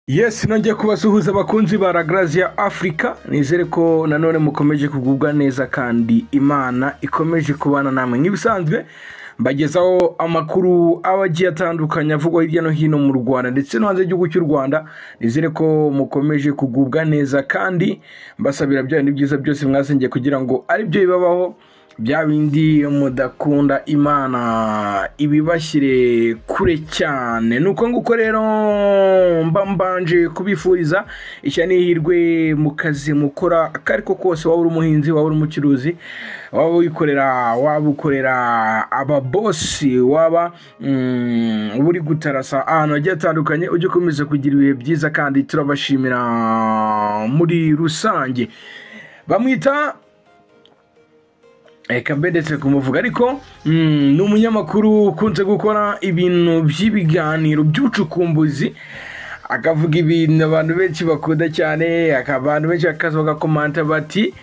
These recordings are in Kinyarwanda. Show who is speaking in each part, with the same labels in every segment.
Speaker 1: Yes, nongeye kubasuhuza abakunzi ba La Grazia Africa. Nizere ko nanone mukomeje kugubwa neza kandi Imana ikomeje kubana namwe. Nk'ibisanzwe mbagezaho amakuru aba agiye atandukanye avugwa hirya no hino mu Rwanda ndetse no hanze y'igihugu cy'u Rwanda. Nizere ko mukomeje kugubwa neza kandi mbasabira bya bindi byiza byose mwasengeye kugira ngo aribyo bibabaho, bya bindi mudakunda Imana ibibashyire kure cyane. Nuko nguko rero mba mbanje kubifuriza ishya n'ihirwe mu kazi mukora akariko kose, waba uri umuhinzi, waba uri umucuruzi, waba wikorera, waba ukorera ababosi, waba uri gutarasa ahantu hagiye hatandukanye, ujye ukomeza kugira ibihe byiza kandi turabashimira muri rusange. Bamwita reka mbe ndetse kumuvuga, ariko ni umunyamakuru ukunze gukora ibintu by'ibiganiro by'ubucukumbuzi, akavuga ibintu abantu benshi bakunda cyane, abantu benshi bakaza bagakomanta bati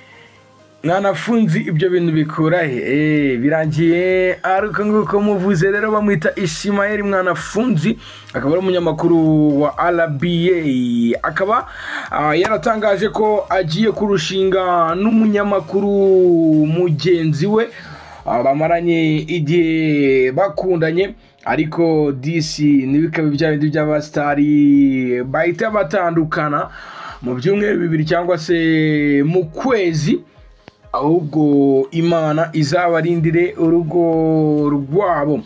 Speaker 1: mwanafunzi ibyo bintu bikura he? Birangiye ariko nguko muvuze. Rero bamwita Ismael Mwanafunzi, akaba ari umunyamakuru wa RBA, akaba yaratangaje ko agiye kurushinga n'umunyamakuru mugenzi we bamaranye igihe bakundanye, ariko disi ntibikabe bya bindi by'abasitari bahita batandukana mu byumweru bibiri cyangwa se mu kwezi, ahubwo Imana izabarindire urugo rwabo.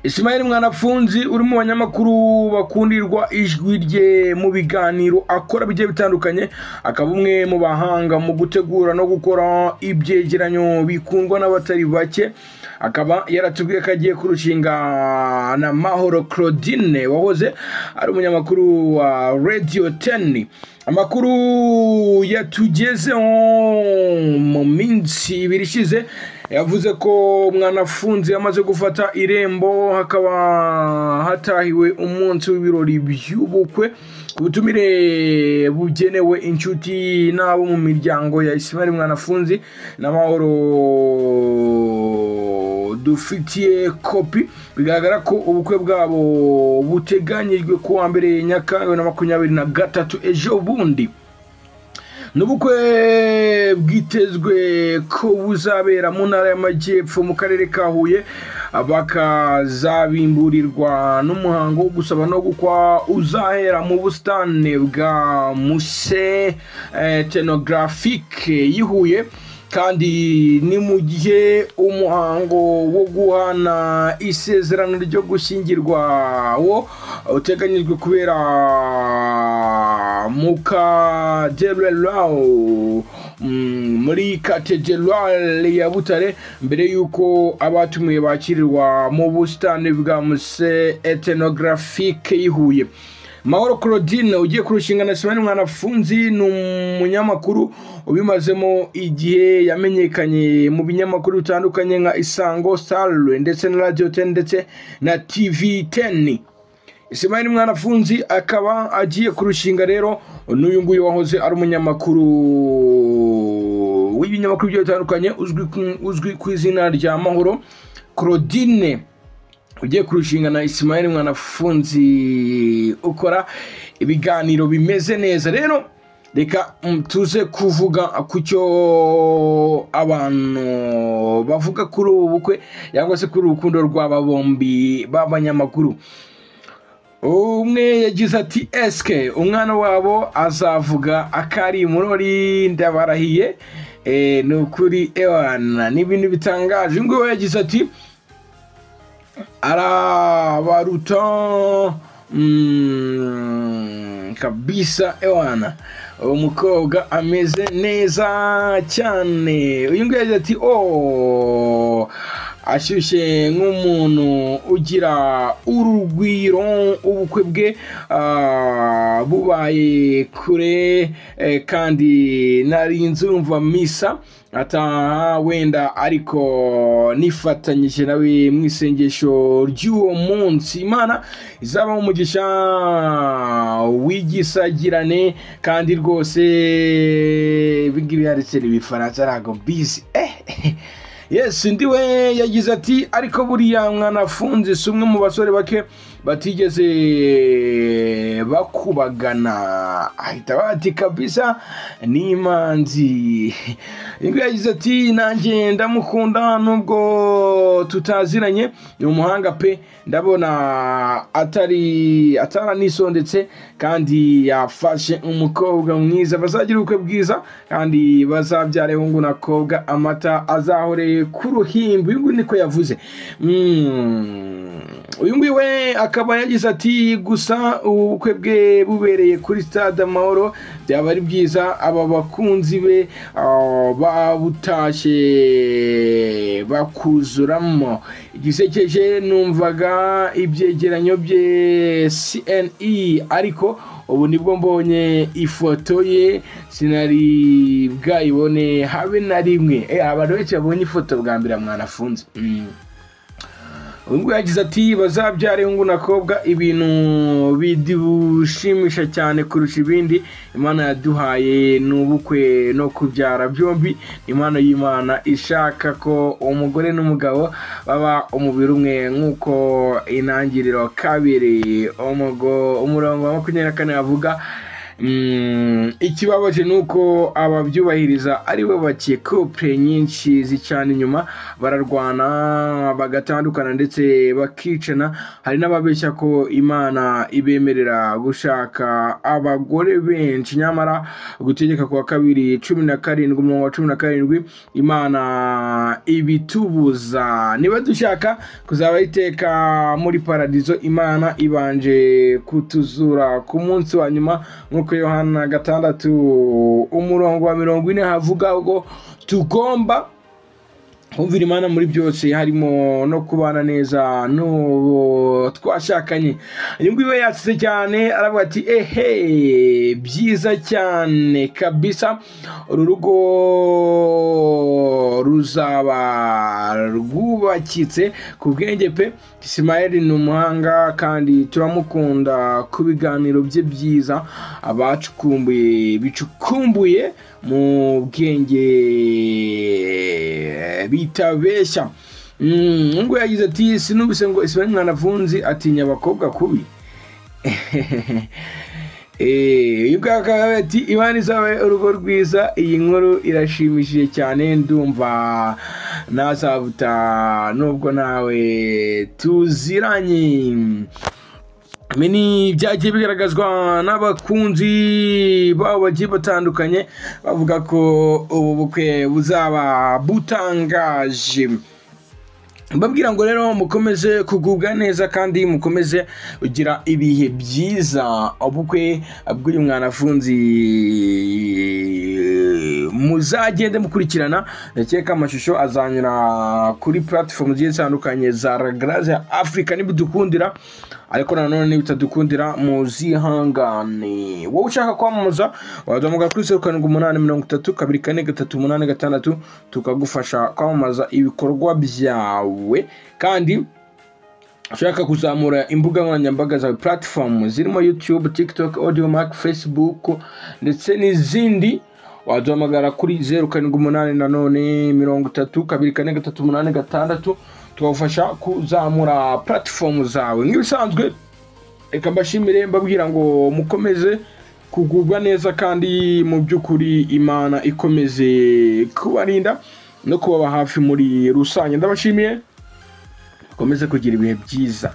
Speaker 1: Ismael Mwanafunzi uri mu banyamakuru bakundirwa ijwi rye mu biganiro akora bigiye bitandukanye, akaba umwe mu bahanga mu gutegura no gukora ibyegeranyo bikundwa n'abatari bake, akaba yaratubwiye ko agiye kurushinga na Mahoro Claudine wahoze ari umunyamakuru wa Radio 10. Amakuru yatugezeho mu minsi ibiri ishize yavuze ko Mwanafunzi yamaze gufata irembo, hakaba hatahiwe umunsi w'ibirori by'ubukwe ku butumire bugenewe inshuti n'abo mu miryango ya Ismael Mwanafunzi na Mahoro dufitiye kopi. Bigaragara ko ubukwe bwabo buteganyijwe kuwa mbere Nyakanga 2023, ejo bundi. N'ubukwe bwitezwe ko buzabera mu ntara y'Amajyepfo mu karere ka Huye, bakazabimburirwa n'umuhango wo gusaba no gukwa uzahera mu busitani bwa Musée Ethnographique y'i Huye, kandi ni mu gihe umuhango wo guhana isezerano ryo gushyingirwa wo uteganyijwe kubera mu Kadererao muri Katedrale ya Butare, mbere y'uko abatumiwe bakirirwa mu busitani bwa Musée Ethnographique y'i Huye. Mahoro Claudine ugiye kurushinga na Ismael Mwanafunzi ni umunyamakuru ubimazemo igihe, yamenyekanye mu binyamakuru bitandukanye nka Isango Star ndetse na Radio 10 ndetse na TV 10. Ismael Mwanafunzi akaba agiye kurushinga rero n'uyu nguyu wahoze ari umunyamakuru w'ibinyamakuru bitandukanye uzwi ku izina rya Mahoro Claudine, ugiye kurushinga na Ismael Mwanafunzi ukora ibiganiro bimeze neza. Rero reka tuze kuvuga ku cyo abantu bavuga kuri ubu bukwe cyangwa se kuri urukundo rw'aba bombi b'abanyamakuru. Umwe yagize ati eske umwana wabo azavuga akari murori, ndabarahiye ni ukuri ewana, ni ibintu bitangaje. Nguwo yagize ati arabaruta kabisa ewana, umukobwa ameze neza cyane. Uyu nguyu yagize ati oh, ashyushye nk'umuntu ugira urugwiro, ubukwe bwe bubaye kure, kandi nari nzumva misa ataha wenda, ariko nifatanyije nawe mu isengesho ry'uwo munsi. Imana izaba umugisha w'igisagirane, kandi rwose ibingibi yanditse ni ibifaransa ntabwo mbizi. Yes, ndiwe yagize ati ariko buriya Mwanafunzi si umwe mu basore bake batigeze bakubagana. Ahita bati kabisa ni imanzi. Ingo yagize ati nanjye ndamukunda nubwo tutaziranye, ni umuhanga pe, ndabona atari ataranisondetse kandi yafashe umukobwa mwiza, bazagira ubukwe bwiza kandi bazabyare hungu na kobwa, amata azahore ku ruhimbi. Uyu nguyu niko yavuze. Uyu nguyu we akaba yagize ati gusa ubukwe bwe bubereye kuri Stade Amahoro byaba ari byiza, aba bakunzi be babutashye bakuzuramo. Igisekeje numvaga ibyegeranyo bye CNE, ariko ubu nibwo mbonye ifoto ye, sinari bwayibone habe na rimwe. Abantu benshi babonye ifoto bwa mbere mwanafunze. Uyu yagize ati bazabyare hungu na kobwa, ibintu bidushimisha cyane kurusha ibindi Imana yaduhaye n'ubukwe no kubyara byombi. Impano y'Imana ishaka ko umugore n'umugabo baba umubiri umwe, nk'uko Intangiriro 2 umurongo wa 24 avuga. Ikibabaje nuko ababyubahiriza ari bo bake, couple nyinshi zicana inyuma, bararwana bagatandukana ndetse bakicana. Hari n'ababeshya ko Imana ibemerera gushaka abagore benshi, nyamara Gutegeka kwa 2 17 umurongo wa 17 Imana ibitubuza. Niba dushaka kuzaba iteka muri paradizo, Imana ibanje kutuzura ku munsi wa nyuma, nkuko Yohana 6 umurongo wa 40 havuga ngo tugomba kumvira Imana muri byose, harimo no kubana neza n'uwo twashakanye. Uyu nguyu we yasize cyane aravuga ati ehe, byiza cyane kabisa, uru rugo ruzaba rwubakitse ku bwenge pe. Ismael ni umuhanga kandi turamukunda ku biganiro bye byiza, abacukumbuye bicukumbuye mu bwenge bitabeshya. Ngo yagize ati sinubise ngo Ismael Mwanafunzi atinya abakobwa kubi. Ati Imana izabe urugo rwiza, iyi nkuru irashimishije cyane, ndumva nazabuta nubwo nawe tuziranye. Mini byagiye bigaragazwa n'abakunzi babo bagiye batandukanye bavuga ko ubu bukwe buzaba butangaje. Mbabwira ngo rero mukomeze kugubwa neza kandi mukomeze kugira ibihe byiza. Ubukwe bw'uyu Mwanafunzi muzagende mukurikirana, ndakeka amashusho azanyura kuri platform zigiye zitandukanye za Grace Africa nibidukundira, ariko nanone nibitadukundira muzihangane. Wowe ushaka kwamamaza waduhamagara kuri 0783 24 3 8 6 tukagufasha kwamamaza ibikorwa byawe, kandi ushaka kuzamura imbuga nkoranyambaga za platform zirimo YouTube, TikTok, Audiomack, Facebook ndetse n'izindi, waduhamagara kuri 078 nanone 30 24 3 8 6 tukagufasha kuzamura platform zawe. Nk'ibisanzwe reka mbashimire mbabwira ngo mukomeze kugubwa neza kandi mu by'ukuri Imana ikomeze kubarinda no kubaba hafi muri rusange. Ndabashimiye, mukomeze kugira ibihe byiza.